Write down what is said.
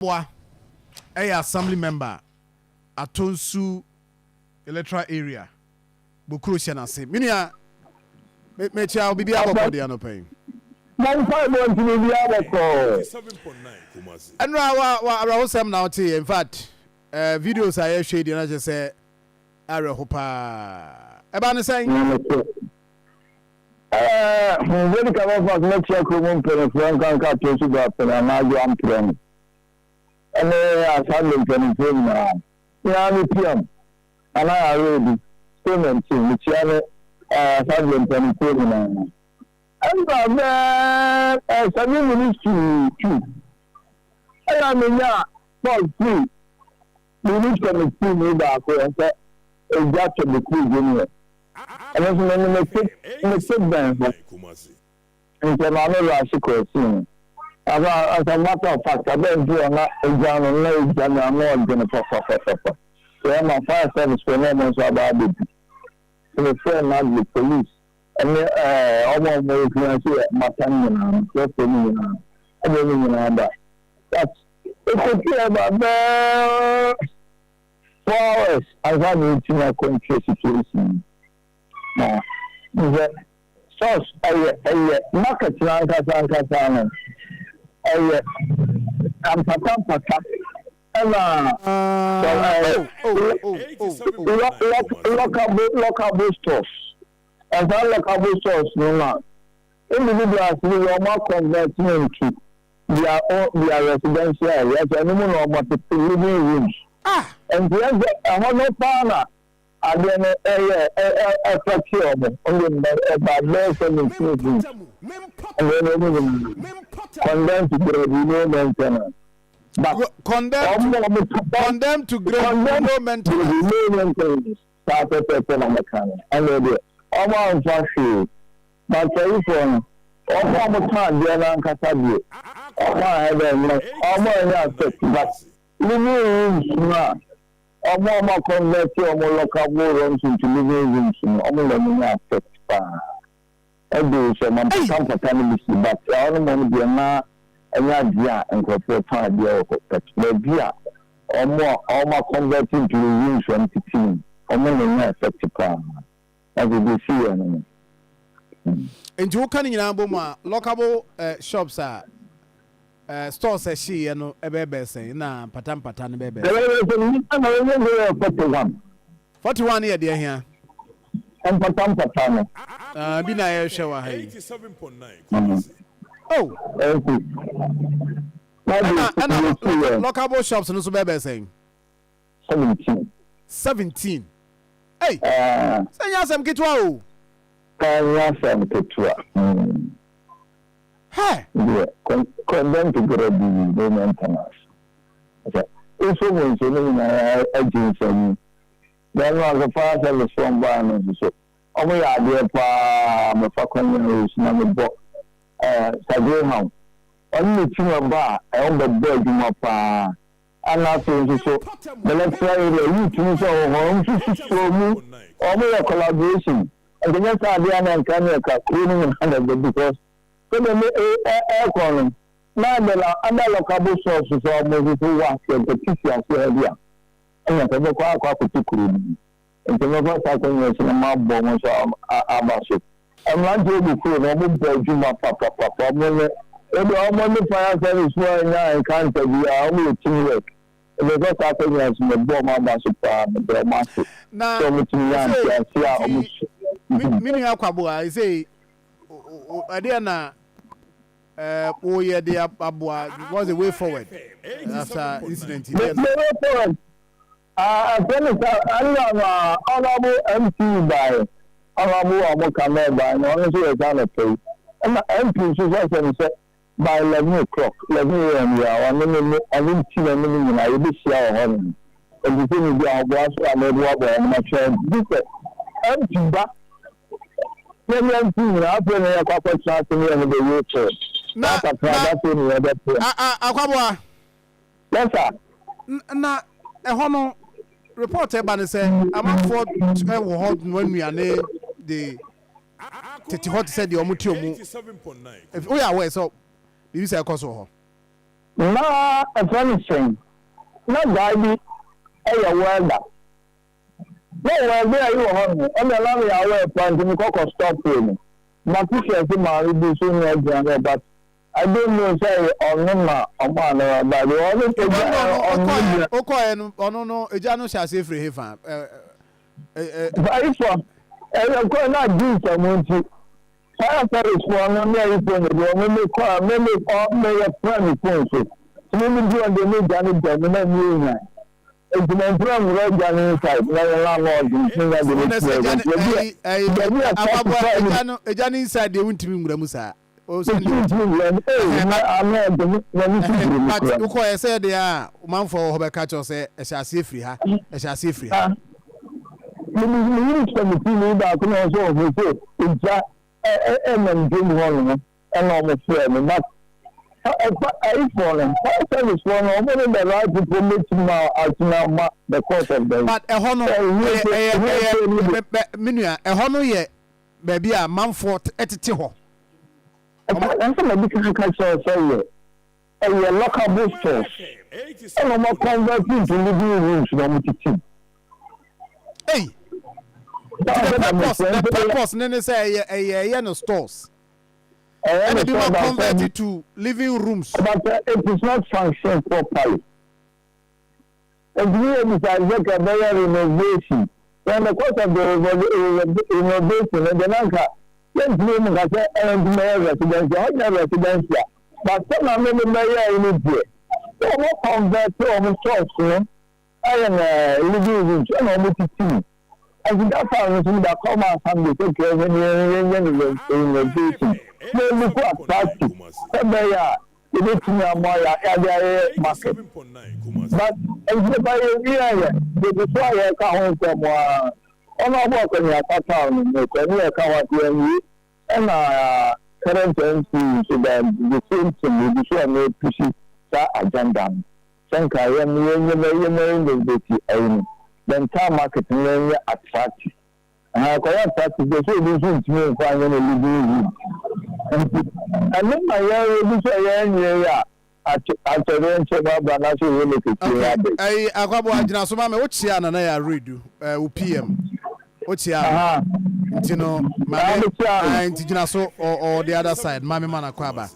Boa yɛ assembly member Atonsu electoral area, Bokuro hyɛ n'ase. Me nua, mekyia wo, biribiara bɔkɔɔ deɛ anɔpa yi? Mo mpaebɔ nti biribiara bɔkɔɔ. Ɛnora wa wa awerɛhosɛm na wote yɛ, in fact videos a yɛhwɛ yi deɛ na kyerɛ sɛ awerɛho paa. Ɛbaa ne sɛn? Nyame Ɛɛ, Medi kan bɛfa so mɛkyia kurom mpanimfoɔ nkanka Atonsu Boapene anaa Adwo Amprɛ no ne Assembly mpanimfoɔ nyinaa. Me ara me PM, Nana Aweredu, Statement team, mekyia ne Assembly mpanimfoɔ nyinaa. Ɛnna bɛɛ 7:52 ɛna menya call firi Unit committee mu baako hɔ sɛ egya tɔ Bukuru Junior. Ɛno nso me mete mete bɛn hɔ nti ɛmaa me rush kɔɔ scene no. As a as a matter of fact, abɛn nti wɔ na egya no na egya no ano ɔdene papapapapa. Nti ɛma fire service foɔ na wɔn nso aba abɛdu. Nti mefrɛɛ Nagbe police ɛne ɛɛ wɔn a wɔn ehia sɛ yɛ mata no nyinaa, mefrɛfrɛ no nyinaa, ɛna wɔn nyinaa ba. But ɛtɛki about bɛɛ 4 hours ansa na yɛtumi akɔntrol situation no. Na sɛ source ɛyɛ market no ankasa ankasa no, ɛyɛ mpata mpata ɛna lockable stores. Ɛsaa lockable stores no na individuals no yɛ ɔmo convert no into their own, their residential area, so ɛno mu na ɔmo tete living rooms. Nti ɛsɛ ɛhɔ no paa na adeɛ no ɛyɛ ɛ ɛfɛte ɔmo. Ɔmo de ɛba bɛyɛ 17 rooms, ɛna ɛno mu nyinaa condemn to grave, no maintenance. But condemn to condemn to grave, no maintenance. No maintenance, saa pɛpɛpɛ na mɛka no. Ɛna ɛdeɛ ɔmo amfa hwee, but ɛyifoɔ no, ɔmo a ɔmo tɔn adeɛ no ankasa deɛ, ɔmo a ɛdɛ ɛnyɛ ɔmo a ɛnyɛ affect, but living rooms no a ɔmo a ɔmo convert ɔmo lockable rooms into living rooms no, ɔmo na ɔmo nyɛ affect paa. Ɛde sɛ ɔmo mpata mpata no bi si, but ɛhɔ no mo deɛ na ɛnyɛ adeɛ a nkurɔfoɔ tɔn adeɛ wɔ hɔ, but baabi a ɔmo a ɔmo convert into rooms wɔn tete mu, ɔmo na ɛnyɛ affect paa. Ɛde de si yɛ no. Nti woka no nyinaa bɔ mu a, lockable shops a stores ɛhyeeɛ no ɛbɛyɛ sɛn na mpata mpata no bɛyɛ sɛn? Ɛbɛyɛ sɛ nipa na ɛyɛ yɛ 41. 41 yɛ deɛ hia? Mpata mpata no. Bi na yɛrehwɛ wɔ ha yi. Oh. Ɛnti ɛna lockable shops no nso bɛyɛ sɛn? 17. 17, ei, sɛ nyɛ asɛm ketewa o. Ɛnyɛ asɛm ketewa. Hɛ. Deɛ condemn to grave, no maintenance. Sɛ nso mu nso no nyinaa agye nsɛm na ɛno anso fire service fɔ mbaa no nso so ɔmo yɛ adeɛ paa. Mefa kwan yɛn osu na mebɔ Sir Graham, ɔne ne team ɛba a ɛwɔ bɛbɔ adwuma paa. Ana afei nso so electoral area youth nso wɔ hɔ, ɔmo nso soso mu, ɔmo yɛ collaboration. Nkɛnyɛ saa adeɛ a na nka ne ɛka kuro no nyinaa na ɛbɛ, because sɛdeɛ ne ɛɛkɔ no na de la ada lockable shops so, ɔmo nso so wɔ aseɛ nkɛtisi aseɛ bi a ɛna nka bɛkɔ akɔto kuro no mu. Nti mɛfa saa akonnwa so na mabɔ ɔmo nso aba so. Mmeranteɛ gu kuro no, ɔmo bɔ adwuma papapapa. Ɔmo ne ebi ɔmo ne fire service fo anya encounter bi a, ɔmo yɛ team work. Mɛfa saa akonnwa so mɛbɔ ɔmo aba so paa, mɛbɔ ɔmo ase na sɛ ɔmo tumi yɛ ante ase a ɔmo me nua Kwaboa, sɛ ɛdeɛ na woyɛ de aboa, what's the way forward after incident? The way forward, afɛn sɛ ɛnna na Honourable MP by Honourable Amokamɛ by na ɔno nso yɛ saa nɔpɛ yi, ɛna MP nso sɛ sɛ by 11 o'clock, 11 a.m. yɛ a, ɔne ne ne ɔne ti na ne ne nyinaa yɛbɛhyia wɔ hɔ nom. Nti sɛ ne bi ahoboa so a mɛboaboa wɔn akyerɛ bi sɛ MP ba yɛne MP nyinaa, afei na yɛkɔ akɔtena ase ne yɛn bɛyɛ kyerɛ na kakra da afei ne yɛbɛpɛ. Akwaboa. Yes sir. Na ɛhɔ no, report ɛba ne sɛ amanfoɔ ɛwɔ hɔ noa nnuane de tete hɔ te sɛ deɛ ɔmo te ɔmo. Woyɛ aware sɛ biribi sɛ ɛkɔ so wɔ hɔ? Na ɛfrɛ no sɛn? Na guy bi yɛ welder. Na welder ayi wɔ hɔ no, ɛna na meyɛ aware paa nti mekɔ kɔ stop no. Mate sɛ sɛ maame bi nso noa aduane wɔ but I don't know sɛ ɛyɛ ɔno na ɔmaa no ba deɛ ɔno Ɛgya egya no ɔno ɔno wokɔɛ deɛ. wokɔɛ no ɔno no egya no hyɛ aseɛ firi hefa? Ɛ ɛ ɛ. Bayifoɔ ɛyɛ kɔ na gye nsɛm nti fire service foɔ no ne ayifoɔ no deɛ ɔmo me kɔ a me me ɔ me yɛ frɛ me phone so nti me me di wɔn deɛ me gya no gya mu na me yɛ nti me nfrɛ nwura gya no inside na yɛn landlord nti nya de me Ɔno tua sɛ egya nti no ebi ɛyi a ɛyi baabi a akwaboa 35 egya no egya no inside deɛ wontumi nwura mu saa. O sɛ metumi deɛ ntumi nwura mu ee ɛhɛn na but ano ɔde me n'ani so ɛhɛn biri me but kura. wokɔɛ sɛ deɛ a ɔmanfoɔ wɔ hɔ bɛka kyerɛ wo sɛ ɛhyɛ aseɛ firi ha, ɛhyɛ aseɛ firi ha. Ah, me me me yere hyɛ me ti ni baako na ɔsɛ ɔho sɛ egya ɛnam dwom hɔ nom ɛna ɔmo frɛ me, but ɛfa ayifoɔ no, fire service foɔ no, ɔmo ne the right people mɛtumi a atumi ama the cause of the But ɛhɔ no sɛ ɛyɛ ɛhia ɛyɛ sɛ ɛhia ɛyɛ sɛ ne de bɛ bɛ me nua, ɛhɔ no yɛ baabi a manfoɔ tete hɔ. Ɛfa Ɔmo ɛnsɛ na bi kan ka kyerɛ sɛ yɛ ɛyɛ lockable stores ɛna ɔmo convert into living rooms na ɔmo tete mu. Ei, nti the purpose the purpose ne ne sɛ ɛyɛ ɛyɛ ɛyɛ no stores ɛyɛ ɛna ne bi ma sɛ convert it to living rooms. But it is not function properly. Nti yɛ decide sɛ ka bɛyɛ renovation. Then the cost of the renovation no de nanka yɛntumi mu nka sɛ ɛyɛ ntumi bɛyɛ residential, hɔ nyɛ residential. But sɛ na me ne bɛyɛ yi no deɛ, sɛ ɔmo convert ɔmo stores no ayɛ na living rooms ɛna ɔmo tete mu. Nti that time no nso mi da kɔma assembly sɛ kɛ ɛnyɛ ne yɛnyɛ ne renovation na ɛ look attractive sɛ bɛyɛ a yɛbɛtumi ama yɛ yɛde ayɛ market. But nti nipa yɛ wi ayɛ yɛgu so a yɛka ho nsɛm a ɔno abɔ akɔneasa town no mu kɔ ne yɛka ho ase yɛnwie, ɛna current MC nso da the same thing, yɛgu so a na push saa agenda no sɛ nka yɛn yɛnyɛ yɛnyɛ renovate ɛyi no, the entire market no yɛnyɛ attractive. Ɛhɛn kɔyɛ attractive de so obi nso ntumi nfa anyɛ no living room, nti ɛno na yɛn ebi sɛ yɛn nyɛ yɛ a atɔre nkyɛn aba anaasɛ yɛ ne kɛseɛ Okay, abɛ. Ɛyi akwaboa gyina so ma me, wokyia Nana yɛ aredu wo PM wokyia no nti no maame mekyia no. Nti gyina so ɔ the other side maame ma na kɔ aba.